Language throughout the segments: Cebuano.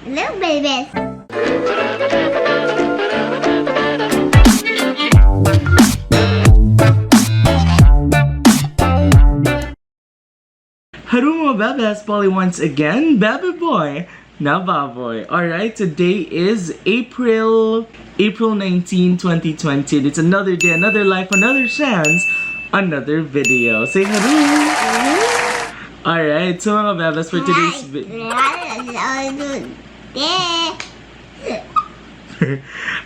Hello, babies. Hello, mga bebes, Polly once again, Bebe Boy, na baboy. Alright, today is April 19, 2020. It's another day, another life, another chance, another video. Say hello! Alright, so mga bebes, for today's video.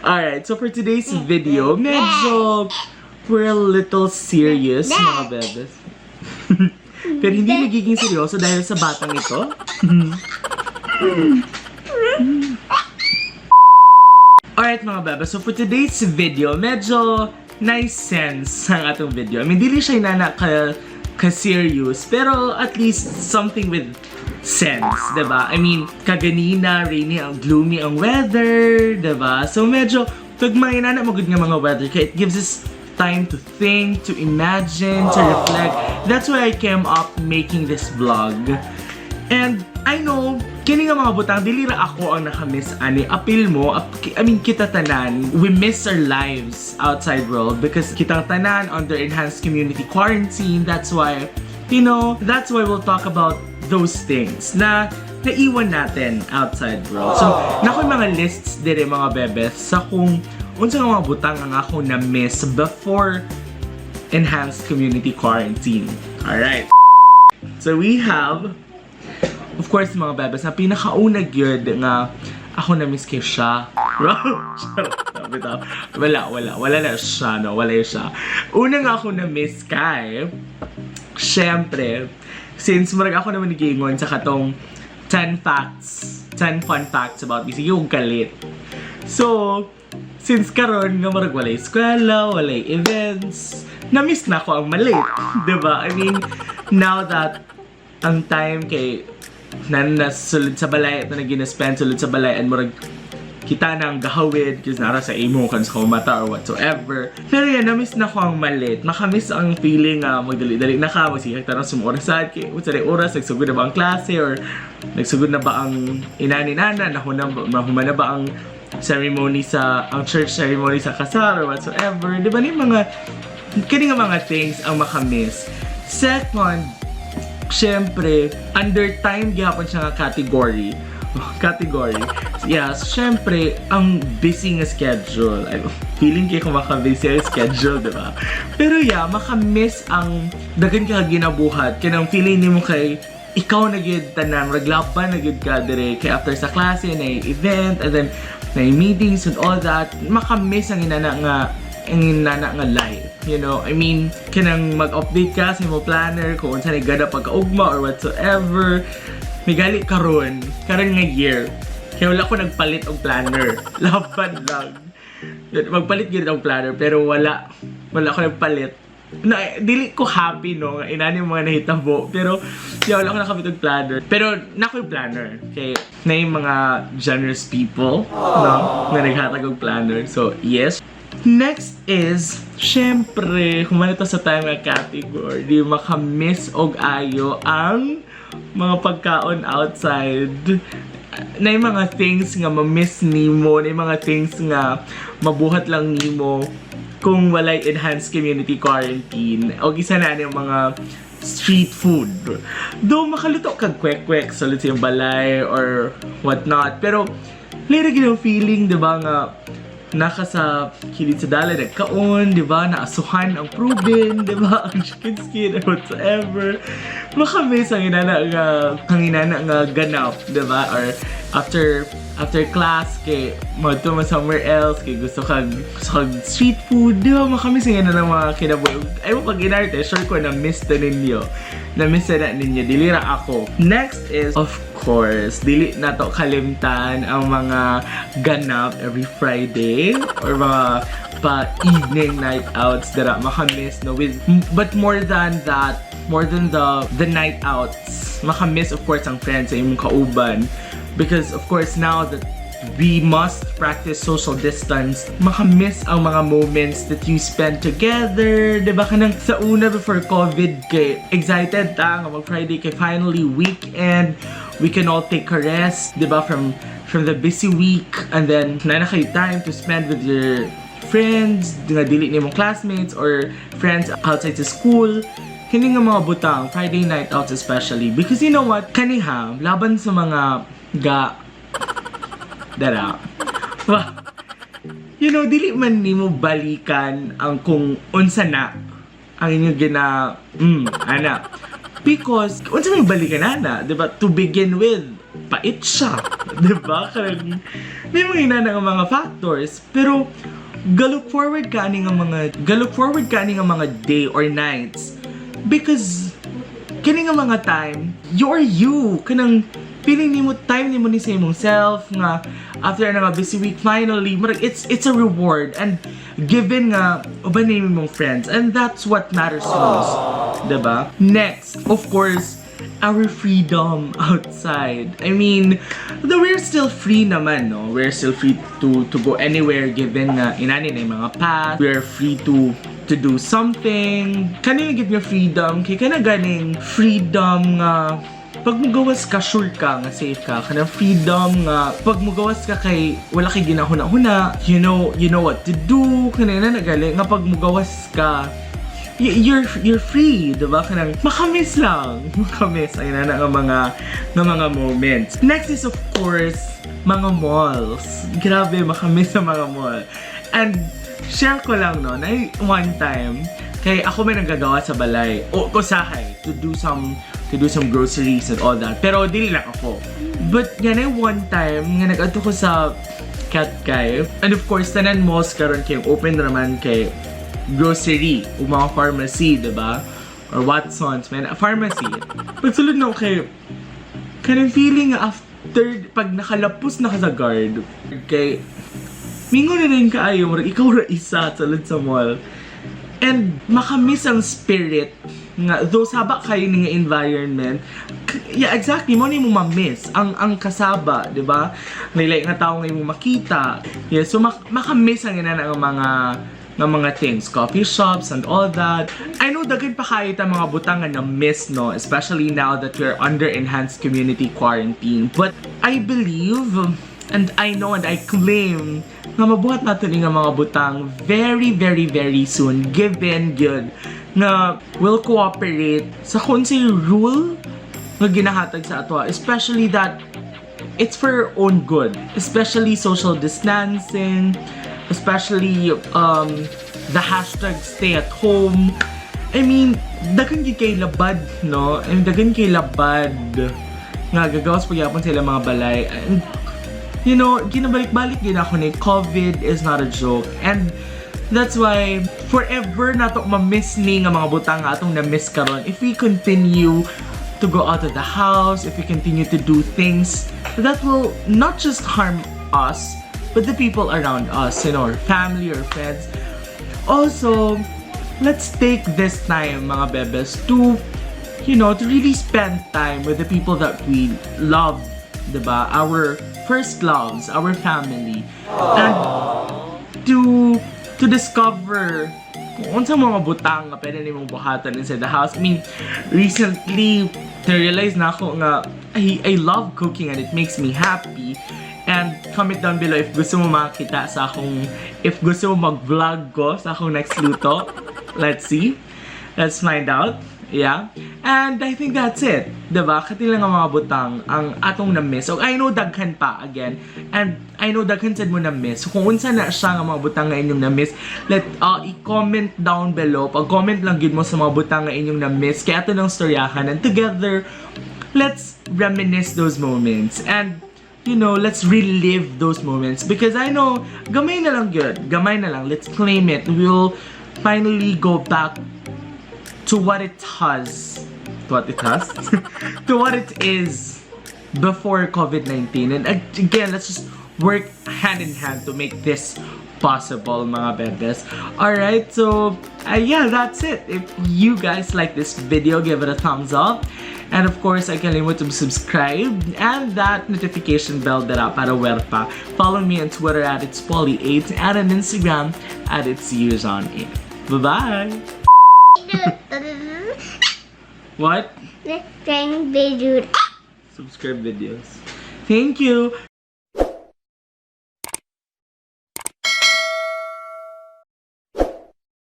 Alright, so for today's video, medyo we're a little serious, mga bebes. Pero hindi nagiging seryoso dahil sa batang ito. Alright, mga bebes, so for today's video, medyo nice sense ang atong video. I mean, dili siya inana ka serious, pero at least something with sense, 'di ba? I mean, kaganina, rainy ang gloomy ang weather, 'di ba? So medyo pag mga inana mo gud nga mga weather, kaya it gives us time to think, to imagine, to reflect. That's why I came up making this vlog. And I know, kini nga mga butang, dili ra ako ang nakamiss ani. Apil mo, I mean, kita tanan, we miss our lives outside world because kitang tanan under enhanced community quarantine. That's why we'll talk about those things na naiwan natin outside world. So, nakoy mga lists dire, mga bebes, sa kung unsa nga mga butang ang ako na-miss before enhanced community quarantine. Alright. So we have, of course, mga bebes, na pinakauna gyud nga ako na-miss kay siya. Bitaw. Wala, wala. Wala na siya, no? Wala siya. Una nga ako na-miss kay, syempre, since murag ako naman nagiingon sa katong 10 facts, 10 fun facts about me, sige kong kalit. So, since karon nga murag walay eskwela, walay events, na-miss na ako ang malate, 'di ba? I mean, now that ang time kay na nasulod sa balay at na gina-spend sulod sa balay and murag kita na ang gahawid kasi nara sa imo kan sa mata or whatsoever. Pero yan, na-miss na ko ang malate. Makamiss ang feeling nga magdali-dali na ka, magsikag tanong sa orasan, kay unsa na oras, nagsugod na ba ang klase or nagsugod na ba ang inani-nana, nahuman na ba ang ceremony sa, ang church ceremony sa kasal or whatsoever. Di ba ni mga, kini nga mga things ang makamiss. Second, syempre, under time gihapon siya nga category. Category. Yeah, so, syempre, ang busy nga schedule. Ay, feeling kay kung maka-busy ang schedule, di ba? Pero yeah, makamiss ang daghan ka ginabuhat. Kanang feeling nimo kay ikaw na gyud tanan, raglaban na gyud ka dire kay after sa klase na event and then na meetings and all that. Makamiss ang inana nga life. I mean, kanang mag-update ka sa imo planner kung unsa ni ganap pagkaugma or whatsoever. May gali karon, karon nga year. Kaya wala ko nagpalit og planner. Laban lang. Magpalit gyud og planner pero wala ko nagpalit. Na, dili ko happy, no, nga inani yung mga nahitabo pero yeah, wala ko nakapalit og planner. Pero na ko'y planner kay na yung mga generous people, no, na naghatag og planner. So yes. Next is, syempre, kung to sa time nga category, di makamiss og ayo ang mga pagkaon outside. Na yung mga things nga ma-miss nimo, na yung mga things nga mabuhat lang nimo kung walay enhanced community quarantine. O isa na yung mga street food. Though makaluto kag kwek-kwek sa yung balay or whatnot. Pero, later yung feeling, di ba, nga naka sa kilid sa dalan, nagkaon, di ba? Naasuhan ang proben, di ba? Ang chicken skin or whatsoever. Makamiss ang inana nga ganap, di ba? Or after after class kay mo somewhere else kay gusto kag street food, di ba? Makamiss ang inana mga kinabuhi. Ay mo pag inarte, sure ko na miss na ninyo. Na miss na ninyo, dili ra ako. Next is, of course, dili na to kalimtan ang mga ganap every Friday or mga pa evening night outs dara, makamiss, no, with but more than that, more than the night outs, makamiss of course ang friends sa imong kauban because of course now that we must practice social distance, makamiss ang mga moments that you spend together. Diba kanang sa una before COVID kay excited ta nga mag Friday kay finally weekend, we can all take a rest, diba, from from the busy week, and then naa na kay time to spend with your friends nga dili nimo classmates or friends outside the school. Kini nga mga butang, Friday night outs especially, because you know what, kani ha, laban sa mga ga dara. Wah, dili man nimo balikan ang kung unsa na ang inyong gina ana, because unsa may balikan ana, di ba? To begin with, pait siya, di ba? Kanang may mga inana nga mga factors, pero ga-look forward ka ani nga mga ga-look forward ka ani nga mga day or nights because kini nga mga time, you're you. Kanang feeling nimo, time nimo ni sa imong self nga after na nga busy week, finally, murag it's a reward and given nga uban nimo imong friends, and that's what matters most, diba? Next, of course, our freedom outside. I mean, though we're still free naman, no? We're still free to go anywhere given na inani na yung mga path. We're free to do something. Kanina gid nga freedom, kay kana ganing freedom nga pag mugawas ka, sure ka nga safe ka. Kanang freedom nga pag mugawas ka kay wala kay ginahuna-huna, you know what to do. Kanina nagali nga pag mugawas ka, you're free, 'di ba? Kanang makamiss lang. Makamiss ay na nga mga moments. Next is, of course, mga malls. Grabe, makamiss sa mga mall. And share ko lang, no, na one time kay ako may nanggagawa sa balay o usahay to do some groceries and all that. Pero dili lang ako. But yan ay one time nga nag-adto ko sa Katkay. And of course, tanan malls karon kay open naman kay grocery o mga pharmacy, di ba? Or Watsons, man, pharmacy. Pagsulod na ako kay, kanang feeling nga after, pag nakalapos na ka sa guard, kay, mingo na rin kaayo, murag ikaw ra isa sulod sa mall. And makamiss ang spirit nga though saba kayo ni nga environment. Yeah, exactly, mo ni mo ma-miss ang kasaba, di ba? Lahi nga tao nga imong makita. Yeah, so makamiss ang ina nga mga things, coffee shops and all that. I know daghan pa kayo ta mga butang nga na-miss, no, especially now that we're under enhanced community quarantine, but I believe and I know and I claim nga mabuhat nato ni nga mga butang very, very, very soon, given good na will cooperate sa kung unsay rule nga ginahatag sa ato, especially that it's for your own good, especially social distancing, especially the #StayAtHome. I mean, daghan gyud kay labad, no? I mean, daghan kay labad nga gagawas pagyapon sila mga balay. And ginabalik-balik din ako ni COVID is not a joke. And that's why forever nato ma-miss ni nga mga butang nga atong na-miss karon if we continue to go out of the house, if we continue to do things that will not just harm us, but the people around us, our family or friends. Also, let's take this time, mga bebes, to really spend time with the people that we love, diba? Our first loves, our family. And to discover kung unsa mga butang nga pwede nimong buhatan inside the house. I mean, recently, na-realize na ako nga I love cooking and it makes me happy. And comment down below if gusto mo makita sa akong, if gusto mo mag-vlog ko sa akong next luto. Let's see. Let's find out. Yeah. And I think that's it. Diba? Kato lang ang mga butang ang atong na-miss. So, I know daghan pa again. And I know daghan sad mo na-miss. So, kung unsa na siya nga mga butang nga inyong na-miss, let i-comment down below. Pag-comment lang gyud mo sa mga butang nga inyong na-miss. Kaya ato nang storyahan. And together, let's reminisce those moments. And let's relive those moments. Because I know, gamay na lang good. Gamay na lang. Let's claim it. We'll finally go back to what it has. To what it has? To what it is before COVID-19. And again, let's just work hand in hand to make this possible, mga bebes. Alright, so, yeah, that's it. If you guys like this video, give it a thumbs up. And of course, ay kalimot to subscribe and that notification bell dara para werpa. Follow me on Twitter @itspolly8 and on Instagram @itsyuzon8. Bye-bye! What? Dang video. Subscribe videos. Thank you.